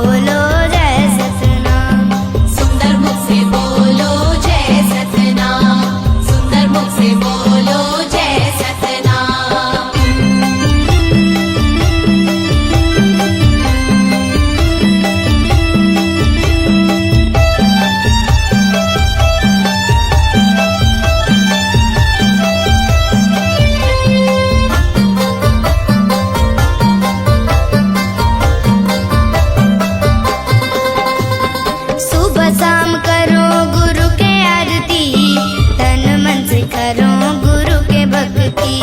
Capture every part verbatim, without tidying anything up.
बोलो जय सतनाम। सुंदर मुख से बोलो जय सतनाम। सुंदर मुख से बोलो जय सतनाम। सुबह शाम करो गुरु के आरती, तन मन से करो गुरु के भक्ति।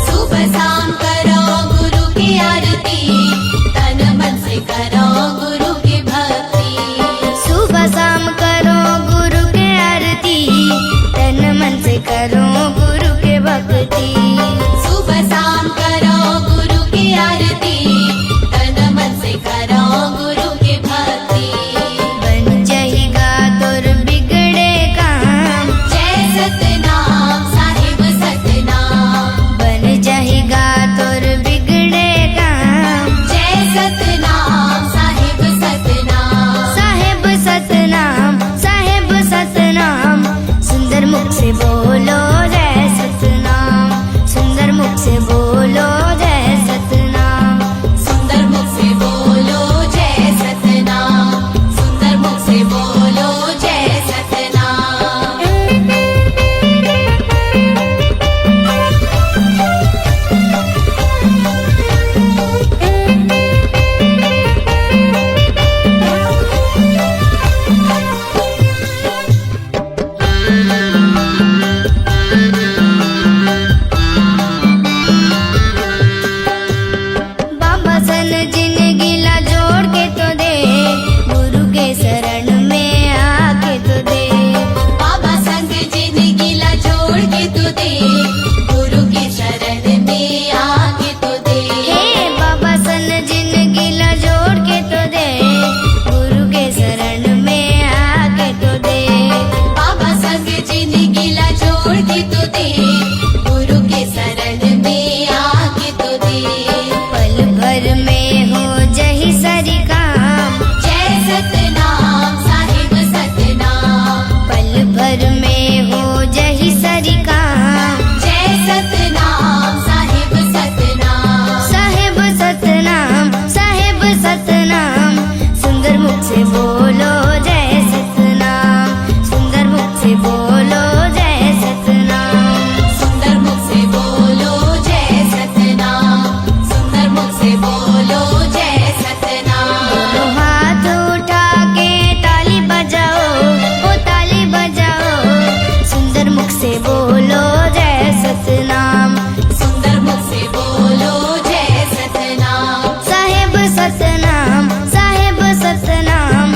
सुबह शाम करो गुरु की आरती, तन मन से करो गुरु की भक्ति। सुबह शाम करो गुरु के आरती, तन मन से करो गुरु के भक्ति। सुबह शाम करो गुरु की आरती, तन मन से करो गुरु की भक्ति। बन जाएगा तोर बिगड़े काम। जय सतनाम साहिब सतनाम। बन जाएगा तोर बिगड़े काम। जय सतनाम साहिब सतनाम। साहेब सतनाम, साहेब सतनाम। सुंदर मुख से बोलो जय सतनाम। सुंदर मुख से बोलो जय सतनाम। सुंदर मुख से बोलो जय सतनाम। सुंदर मुख से बोलो जय सतनाम। बाबा सन जिंदगी ला जोड़ के तो दे, गुरु के शरण में आके तो दे। बाबा संग जिंदगी ला जोड़ के तो दे, गुरु के शरण में आके तो दे। हे बाबा सन जिंदगी ला जोड़ के तो दे, गुरु के शरण में आके तो दे। बाबा संग जिंदगी ला जोड़ के तो दे, गुरु के शरण में आके तो दे। पल भर में हो जही सारी काम। जय सतनाम साहिब सतनाम। पल भर में हो जही सारी काम। जय सतनाम साहिब सतनाम। साहेब सतनाम, साहेब सतनाम। सुंदर मुख से बोलो जय सतनाम। सुंदर मुख से बोलो जय सतनाम। सुंदर मुख से बोलो जय सतनाम। सुंदर मुख से बोलो जय सतनाम। दोनों हाथ उठा के ताली बजाओ, ओ ताली बजाओ। सुंदर मुख से बोलो जय सतनाम। सुंदर मुख से बोलो जय सतनाम। साहेब सतनाम, साहेब सतनाम।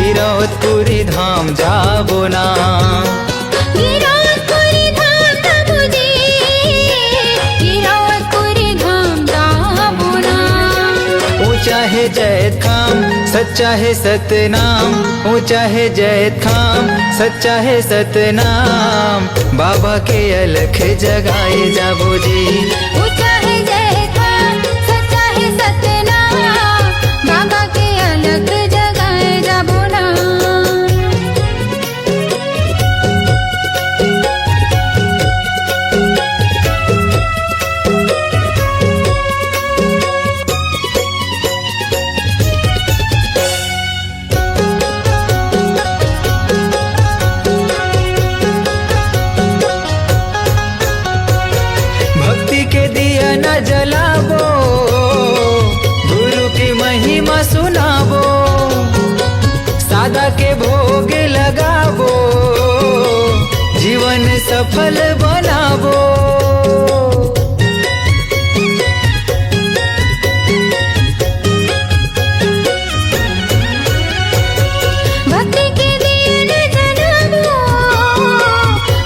गिरौदपुरी धाम जाबो ना। गिरौदपुरी धाम जाबो जी, गिरौदपुरी धाम जाबो ना। ऊंचा हे जैतखाम, सच्चा हे सतनाम, ऊंचा हे जैतखाम, सच्चा हे सतनाम। बाबा के अलख जगाए जाबो जी। ऊंचा हे जैतखाम, सच्चा हे सतनाम, बाबा के अलख जगाए जाबो ना। भक्ति के दिया न जलाबो, गुरु की महिमा सुनाबो, सादा के भोग लगाबो, जीवन सफल बनाबो। भक्ति के दिया न जलाबो,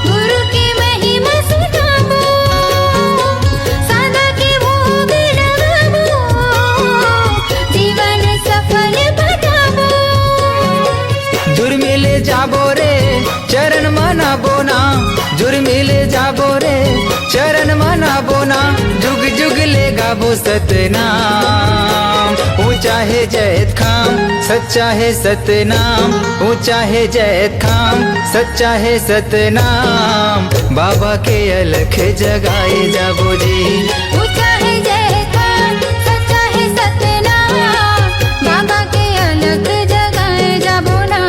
गुरु के महिमा सुनाबो, सादा के भोग लगाबो, जीवन सफल बनाबो। जुर्मी ले जाबो रे, चरण मनाबो ना, जुर्मी ले जाबो रे, चरण मनाबो ना, जुग जुग ले गाबो सतनाम। ऊंचा हे जैतखाम, सच्चा हे सतनाम, ऊंचा हे जैतखाम, सच्चा हे सतनाम। बाबा के अलख जगाए जाबो जी। ऊंचा हे जैतखाम, सच्चा हे सतनाम, बाबा के अलख जगाए जाबो ना।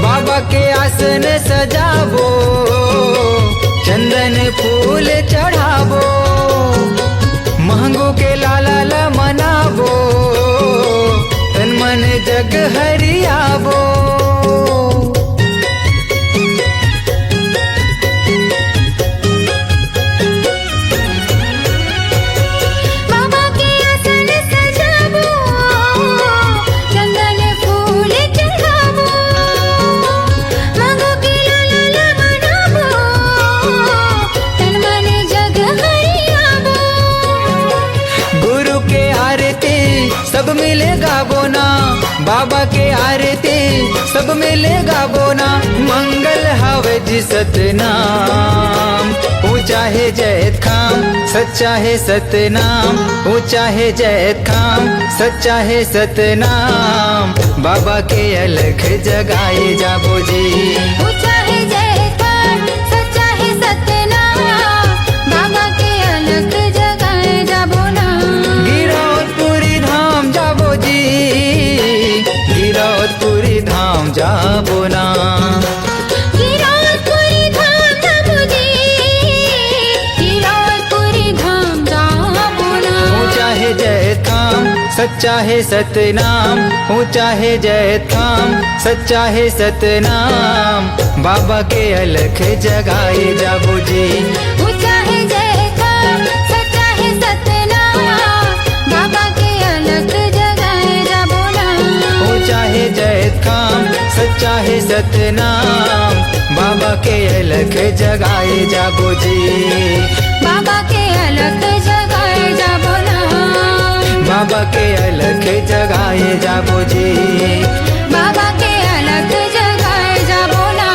बाबा के आसन सजाबो, चंदन फूल चढ़ाबो, महंगू के लाला ला मनाबो, तन मन जग हरियाबो। बाबा के आसन सजाबो, चंदन फूल चढ़ाबो, महंगू के लाला ला मनाबो, तन मन जग हरियाबो। गुरु के आरती सब मिले गाबो ना, बाबा के आरती सब मिले गाबो ना, मंगल हवे जी सतनाम। ऊंचा हे जैतखाम, सच्चा हे सतनाम, ऊंचा हे जैतखाम, सच्चा हे सतनाम। बाबा के अलख जगाए जाबो जी। ऊंचा हे जैतखाम, सच्चा हे सतनाम, बाबा के अलख जगाए जाबो ना। गिरौदपुरी धाम जाबो जी, गिरौदपुरी धाम जाबो ना। गिरौदपुरी धाम जाबो जी, गिरौदपुरी धाम जाबो ना। ऊंचा हे जैतखाम, सच्चा हे सतनाम, ऊंचा हे जैतखाम, सच्चा हे सतनाम। बाबा के अलख जगाए जाबो जी। ऊंचा हे जैतखाम, सच्चा हे सतनाम, बाबा के अलख जगाए जाबो ना। ऊंचा हे जैतखाम, सच्चा हे सतनाम, बाबा के अलख जगाए जाबो जी। बाबा के अलख जगाए जाबो ना। बाबा के अलख जगाए जाबो जी। बाबा के अलख जगाए जाबो ना।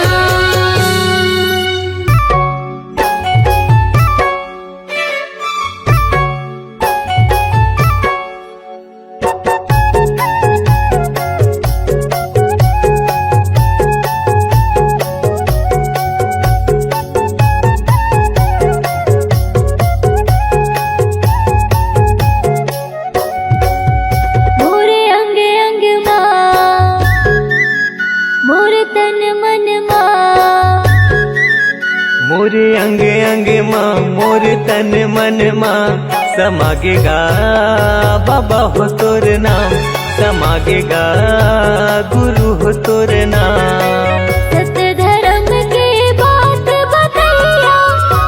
भोरे अंग अंग मा मोर तन मन मा समागे गा बाबा हो तोर नाम, समागे गा गुरु हो तोर नाम। सत्य धर्म के बात बतैया,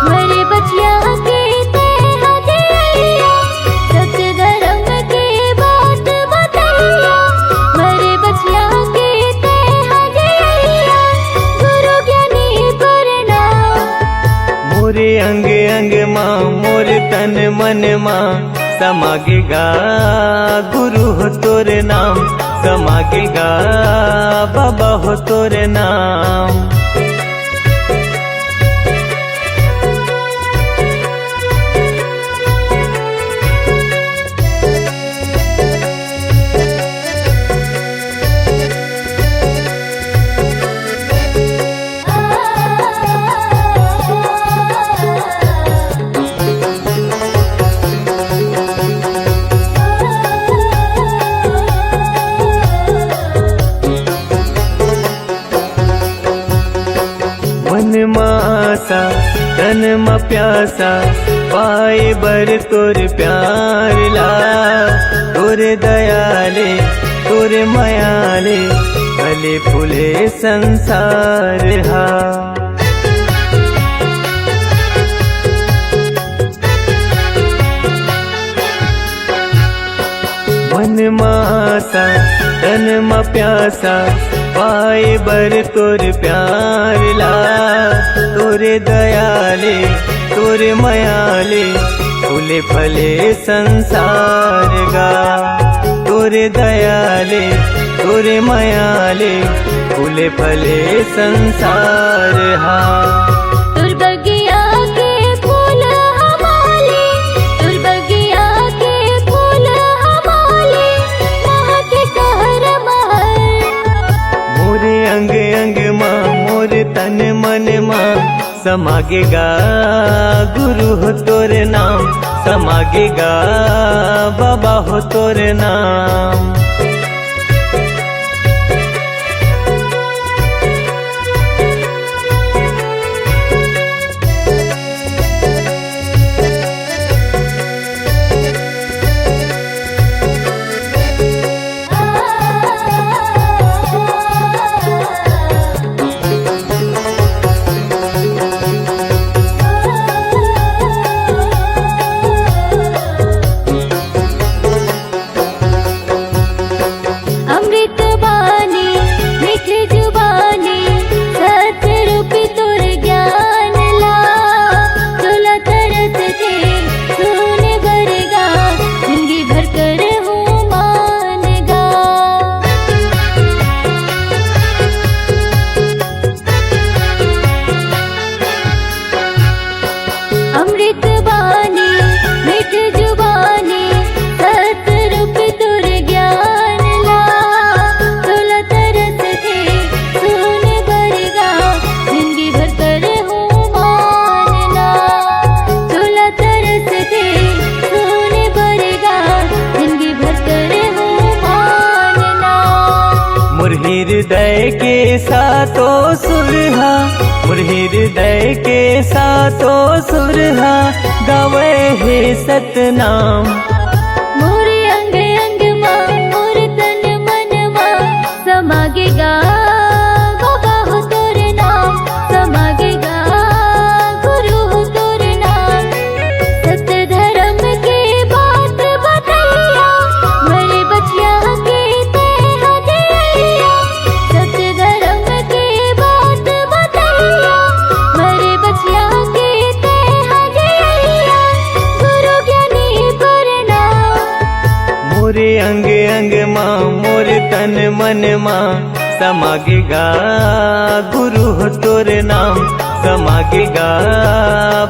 मोरे बचिया के तेहा दिया। सत्य धर्म के बात बतैया, मोरे बचिया के तेहा दिया। गुरु ज्ञानी तोर नाम। मोरे अंग अंग मा, मोरे तन मन मा, समागे गा गुरु हो तोर नाम, समागे गा बाबा हो तोर नाम। मन मा आसा, तन मा प्यासा, पाए बर तोर प्यार ला। तोर दया ले, तोर मया ले, फले फूले संसार हा। मन मा आसा, तन मा प्यासा, पाए बर तोर प्यार ला। तोर दया ले, तोर मया ले, फूले फले संसार गा। तोर दया ले, तोर मया ले, फूले फले संसार हा। तोर बगिया के फूल हमाले, तोर बगिया के फूल हमाले, महके सहर महल। मोरे अंग अंग मा, मोरे तन मन मा, समागे गा गुरु हो तोर नाम, समागे गा बाबा हो तोर नाम। अमृत बानी, मीठे जुबानी, सत रूपी तोर ज्ञान ला। तोला तरस थे, सुने बर गा, जिंदगी भर कर हूँ मान गा। अमृत बानी, मीठ जुबानी, सत रूप तोर ज्ञान ला। तोला तरस थे, सुने बर गा, जिंदगी भर कर हूँ मान ला। तोला तरस थे, सुने बर गा, जिंदगी भर कर हूँ मान ला। मोर हृदय के सातों सुर हा, मोर हृदय के सातों सुर हा, गावे हे सतनाम। मोर अंग अंग मा, मोर तन मन मा, समागे गा बाबा हो तोर नाम, समागे गा गुरु हो तोर नाम। सत धर्म के बात बतैया, मोरे बचिया के तेहा दिया। सत धर्म के बात बतैया, मोरे बचिया के तेहा दिया। गुरु ज्ञानी तोर नाम। मोरे अंग अंग मा, मोरे तन मन मा, समागे गा गुरु हो तोर नाम, समागे गा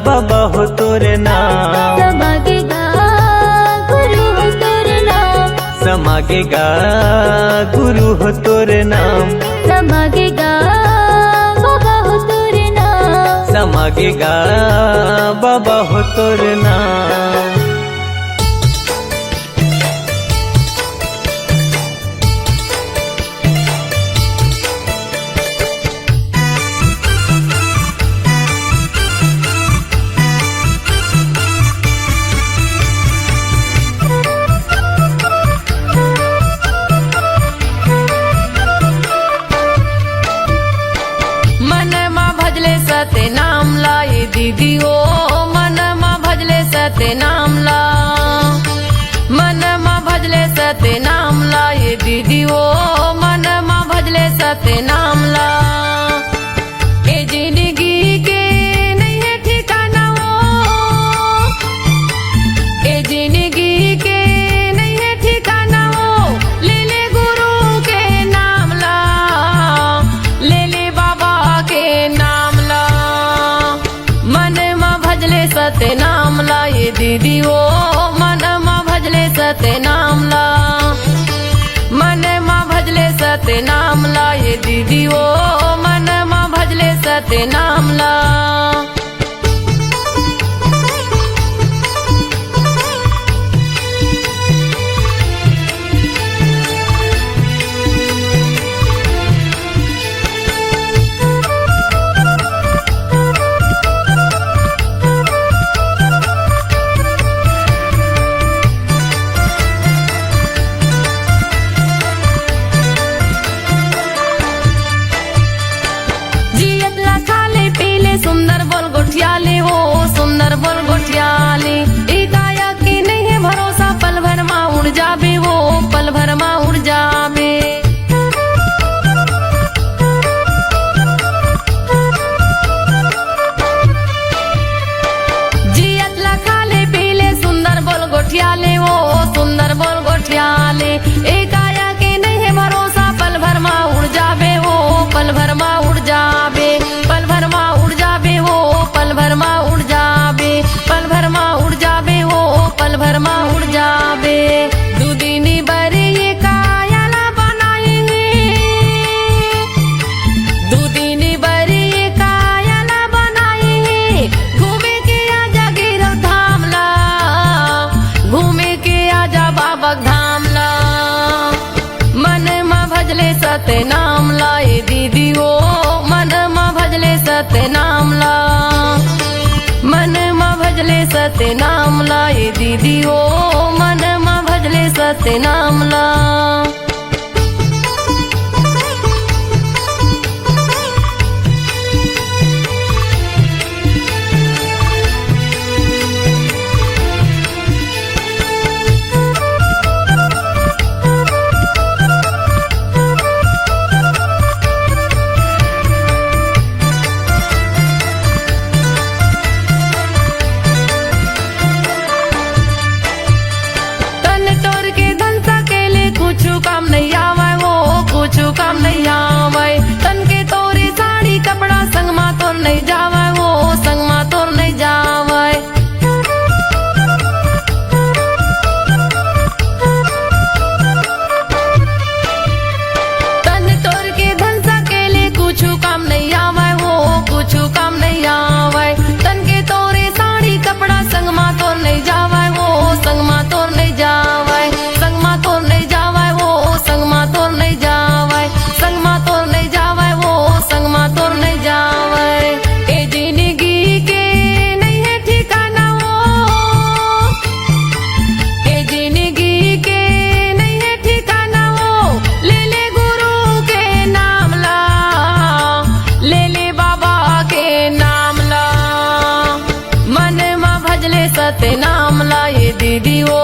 बाबा हो तोर नाम। समागे गा गुरु हो तोर नाम। समागे गा गुरु हो तोर नाम। समागे गा बाबा हो तोर नाम। समागे गा बाबा हो तोर नाम। दीदी ओ, मन म भजले सत्य नाम ला, मन म भजले सत्य नाम ला, ये दीदी ओ, मन म भजले सत्य नाम ला। ए जिंदगी के नइहे ठिकाना ओ, ए जिंदगी के नइहे ठिकाना ओ, ले ले गुरु के नाम ला, ले ले बाबा के नाम ला। मन म भजले सत्य नाम ला, ये दीदी ओ, मन म भजले सत्य नाम ला, मन म भजले सत्य नाम ला, ये दीदी ओ, मन म भजले सत्य नाम ला। जियत ला खा ले पी ले, सुंदर बोल गोठिया ले ओ, सुंदर बोल गोठिया ले। ई काया के नइहे भरोसा, पल भर मा उड़ जाबे ओ, पल भर मा उड़ जाबे। जियत ला खा ले पी ले, सुंदर बोल गोठिया ले ओ, सुंदर बोल गोठिया ले। ए काया के नइहे भरोसा, पल भर मा उड़ जाबे ओ, पल भर मा उड़ जाबे, पल भर मा उड़ जाबे ओ, पल भर मा उड़ जाबे, पल भर मा उड़ जाबे ओ, पल भर मा उड़ जाबे। दू दिन बर ये काया ला बनाए हे, दू दिन बर ये काया ला बनाए हे, घूमे के आजा गिरौध धाम ला, घूमे के आजा बाबा धाम ला। मन म भजले सत्य नाम ला, ए दीदी ओ, मन म भजले सत्य नाम ला, मन म भजले सत्य नाम ला, ए दीदी ओ, मन म भजले सत्य नाम ला। तन टोर के धन सकेले, कुछु काम नइ आवय ओ, कुछु काम नइ आवय। तन के तोरे साड़ी कपड़ा, संग मा तोर नइ जावय ओ, संग मा तोर नइ जावय। तन टोर के धन सकेले, कुछु काम नइ आवय ओ, कुछु काम नइ आवय। तन के तोरे साड़ी कपड़ा, संग मा तोर नइ जावय ओ, संग मा तोर नइ जावय, संग मा तोर नइ जावय ओ, संग मा तोर नइ जावय, संग मा तोर नइ जावय ओ, संग मा तोर नइ जावय। ए जिंदगी के नइहे ठिकाना ओ, ए जिंदगी के नइहे ठिकाना ओ, ले ले गुरु के नाम ला, ले ले बाबा के नाम ला। मन म भजले सत्य नाम ला, ए दीदी ओ,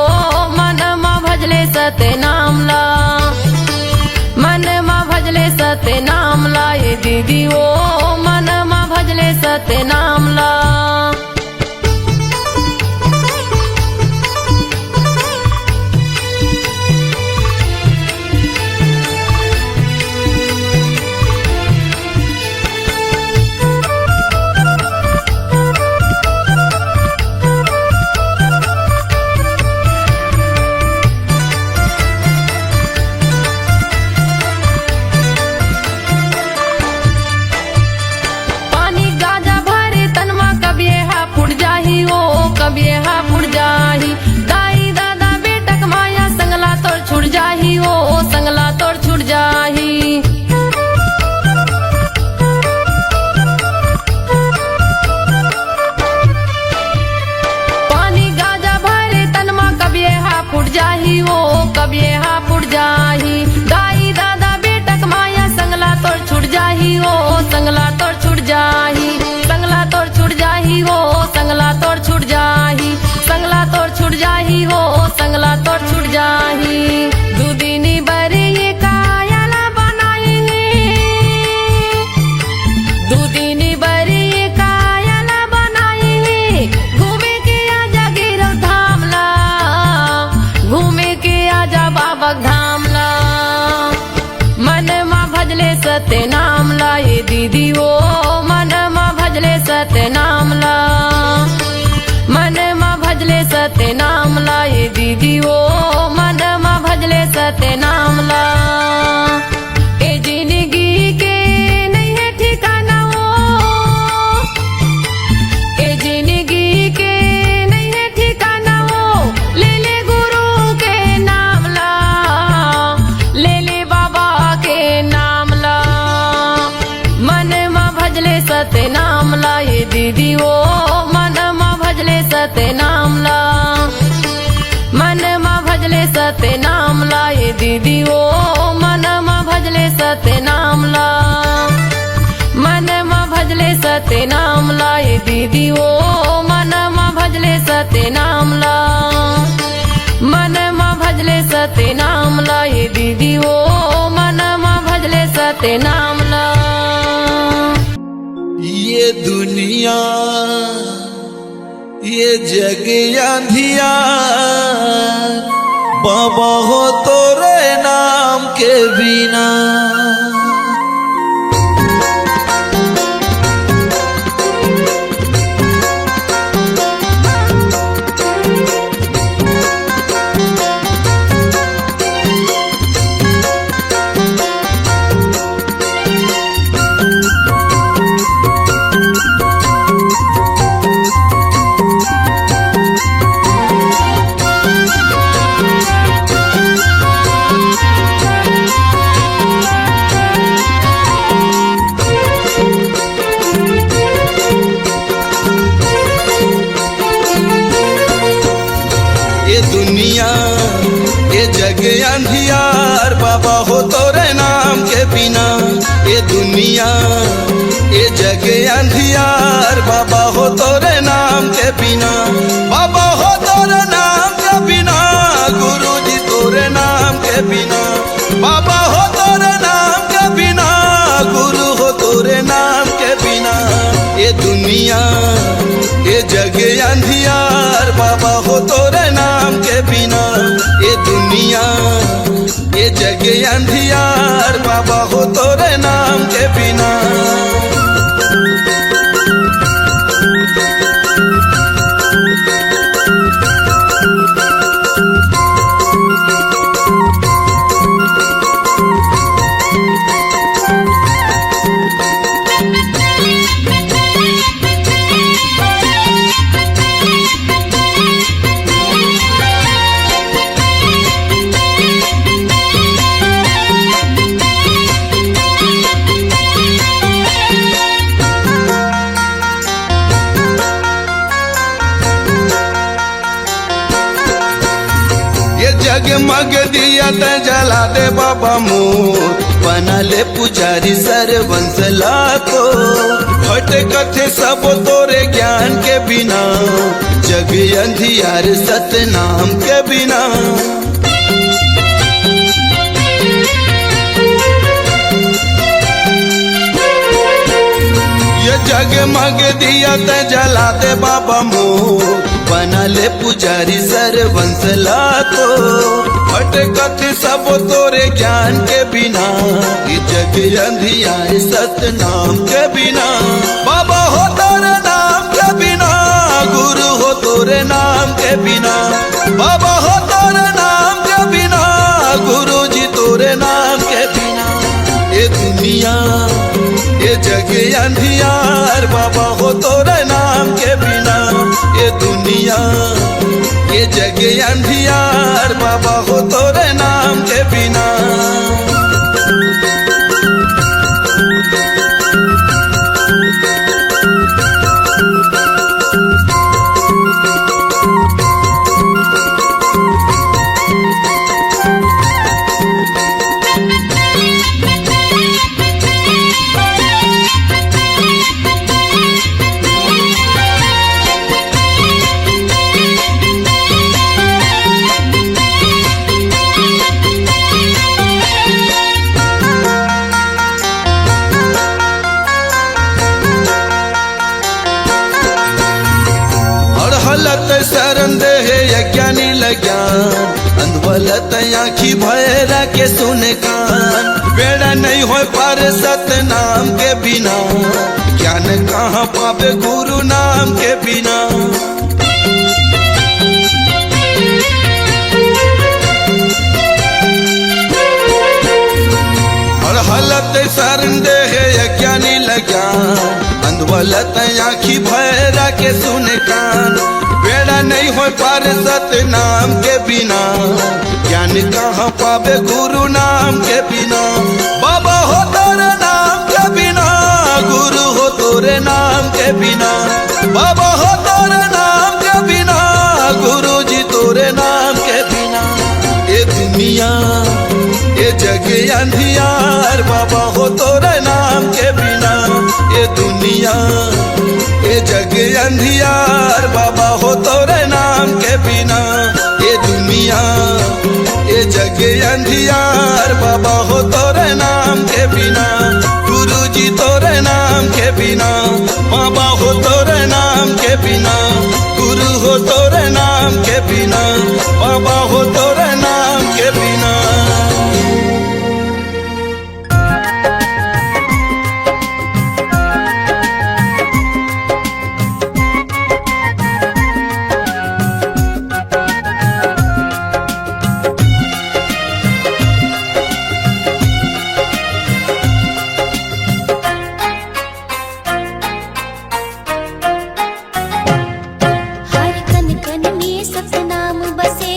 मन म भजले सत्य नाम ला, मन म भजले सत्य नाम ला, ए दीदी ओ, मन म भजले सत्य नाम ला। पानी गाजा भरे तन मा, कब ये हा फूट जाही ओ, कब ये हा फूट जाही। दाई दादा बेटा के माया, संग ला तोर छूट जाही ओ, संग ला तोर छूट जाही। पानी गाजा भरे तन मा, कब ये हा फूट जाही ओ, कब ये हा फूट जाही। दाई दादा बेटा के माया, संग ला तोर छूट जाही ओ, संग ला तोर छूट जाही, संग ला तोर छूट जाही ओ, दीदी वो मन म भजले सतनाम ला, मन म भजले सतनाम ला, ये दीदी वो मन म भजले सतनाम ला। ए जिंदगी के नइ हे ठिकाना वो, ए जिंदगी के नइ हे ठिकाना वो, ले ले गुरु के नाम ला, ले ले बाबा के नाम ला। मन म भजले सतनाम ला, ये दीदी वो मन म भजले सतनाम ला, मन म भजले सतनाम ला, ये दीदी वो मन म भजले सतनाम ला, मन म भजले सतनाम ला, ये दीदी वो मन म भजले सतनाम ला, मन म भजले सतनाम ला, ये दीदी वो मन म भजले सतनाम ला। ये दुनिया, ये जग अंधियार, बाबा हो तोरे नाम के बिना। ये दुनिया, ये जग अंधियार, बाबा हो तोरे नाम के बिना। ये दुनिया, ये जग अंधियार, बाबा हो तोरे नाम के बिना। बाबा हो तोरे नाम के बिना, गुरु जी तोरे नाम के बिना। बाबा हो तोरे नाम के बिना, गुरु हो तोरे नाम के बिना। ये दुनिया, ये जग अंधियार, बाबा हो तोरे नाम के बिना। ये दुनिया, ये जग अंधियार, बाबा हो तोरे नाम के बिना। ये जगमग दिया तैं जला दे बाबा मोर, बना ले पुजारी सरबंस ला तो। भटकथे सब तोरे ज्ञान के बिना, जग अंधियार सतनाम के बिना। ये जगमग दिया तैं जला दे बाबा मोर, बना ले पुजारी सरबंस ला तो। भटकथे सब तोरे ज्ञान के बिना, ये जग अंधियार सतनाम के बिना। बाबा हो तोरे नाम के बिना, गुरु हो तोरे नाम के बिना। बाबा हो तोरे नाम के बिना, गुरु जी तोरे नाम के बिना। ये दुनिया, ये जग अंधियार, बाबा हो तोरे नाम के बिना। ये दुनिया, ये जग अंधियार, बाबा हो तोरे नाम के बिना। अड़हलत सरन दे हे अज्ञानी ल ज्ञान, अंधवलत आँखी भैरा के सुने कान। बेड़ा नहीं होय पार सतनाम के बिना, ज्ञान कहाँ पाबे गुरु नाम के बिना। अड़हल ते सरन दे हे अज्ञानी ल ज्ञान, अंधवल ते आँखी भैरा के सुने कान। बेड़ा नहीं होय पार सत नाम के बिना, ज्ञान कहाँ पाबे गुरु नाम के बिना। बाबा हो तोरे नाम के बिना, गुरु हो तोरे नाम के बिना। बाबा हो तोरे नाम के बिना, गुरु जी तोरे नाम के बिना। ए दुनिया, ए जग अंधियार, बाबा हो तोरे नाम के बिना। ए दुनिया, ए जग अंधियार, बाबा हो तोरे नाम के बिना। ए दुनिया, ए जग अंधियार, बाबा हो तोरे नाम के बिना। गुरु जी तोरे नाम के बिना, बाबा हो तोरे नाम के बिना। गुरु हो तोरे नाम के बिना, बाबा हो तोरे नाम के बिना। हर कन कन में सतनाम बसे।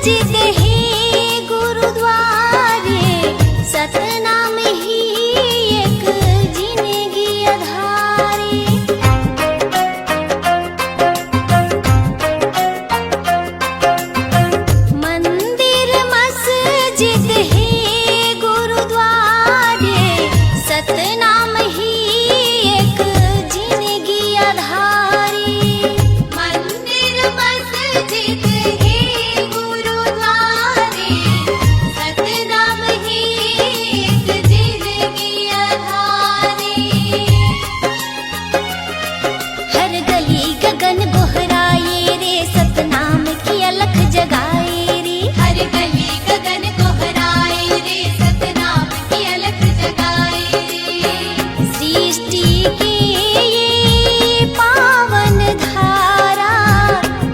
हे गुरुद्वारे, सतनाम ही एक जिनगी आधारे। मंदिर मस्जिद हे गुरुद्वारे, सतनाम ही एक जिनगी आधारे। मंदिर मस्जिद हे गुरुद्वारे, सतनाम ही एक जिनगी आधारे। हर गली गगन गोहराए रे, सतनाम की अलख जगाए रे। हर गली गगन गोहराए रे, सतनाम की अलख जगाए रे। सृष्टि के ये पावन धारा,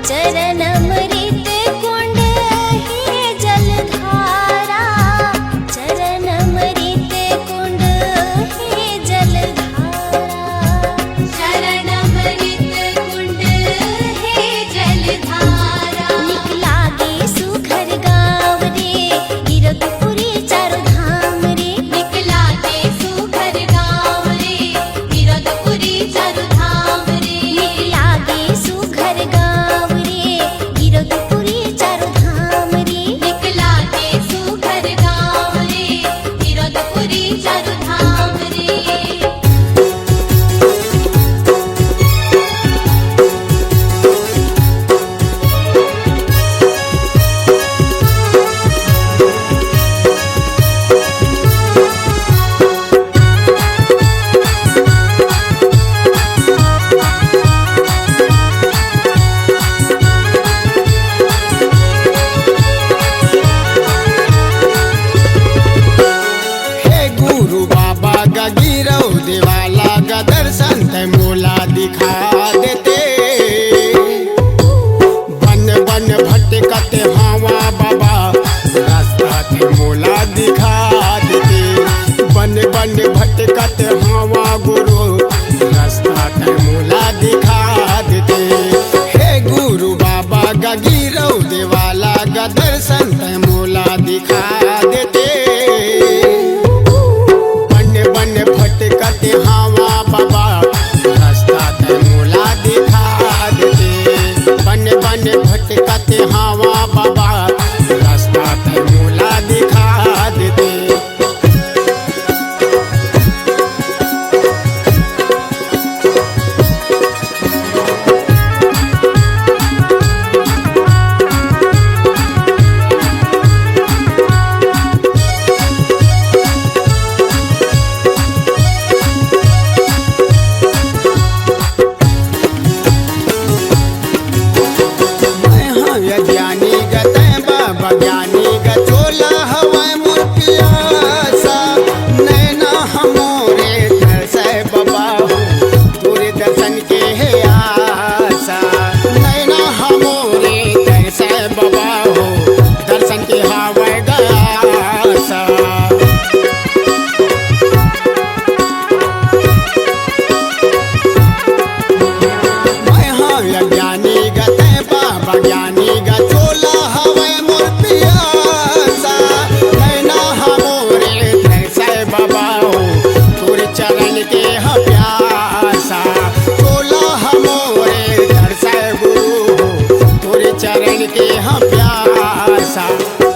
चरण अमृत कुंड हे जलधारा। चरण अमृत कुंड हे जलधारा। चरण अमृत कुंड हे जलधारा। निक लागे सुघर गाँव रे, गिरौदपुरी चारों धाम रे। निक लागे सुघर गाँव रे, गिरौदपुरी चारों धाम रे। निक लागे सुघर गाँव रे, गिरौदपुरी चारों धाम रे। निक लागे सुघर गाँव रे, गिरौदपुरी चारों धाम रे। हे गुरु बाबा गा गिरौदे वाला गा, दर्शन तैं मोला दिखा देते। बन बन भटकत हँव बाबा, रस्ता तैं मोला दिखा देते। बन बन भटकत हँव गुरु, रस्ता तैं मोला दिखा देते। हे गुरु बाबा गा गिरौदे वाला गा, दर्शन तैं मोला दिखा देते। बन बन भटकत हँव बाबा, रस्ता तैं मोला दिखा देते। बन बन भटकत हँव बाबा, रस्ता तैं मोला दिखा देते। मैं हँव अज्ञानी गा, तैं बाबा ज्ञानी गा, चोला हवय मोर पियासा। नैना ह मोरे तरसय बाबा हो, तोरे दर्शन के हे आसा। नैना ह मोरे तरसय बाबा हो, दर्शन के हवय गा आसा। मैं हँव अज्ञानी गा, तैं बाबा ज्ञानी गा, चोला हवय मोर पियासा। नैना ह मोरे तरसय बाबा हो, तोरे चरण के ह प्यासा। चोला ह मोरे तरसय गुरु हो, तोरे चरण के ह प्यासा।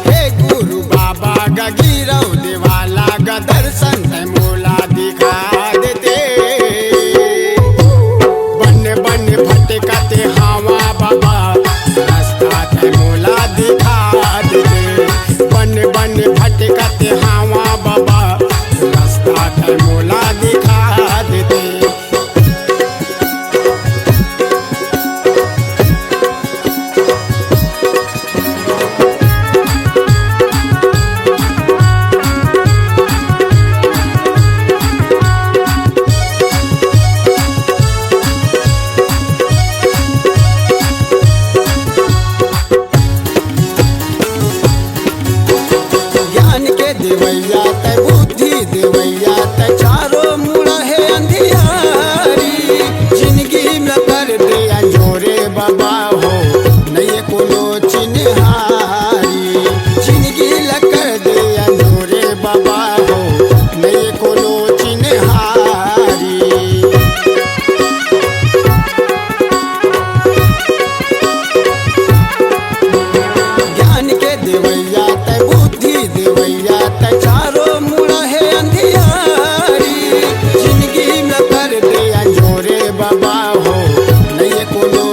हे गुरु बाबा गा गिरौदे वाला गा, दर्शन तैं मोला दिखा देते। बन बन भटकत हँव बाबा, रस्ता तैं मोला दिखा देते। बन बन भटकत हँव बाबा, रस्ता तैं मोला दिखा देते। ये कोनो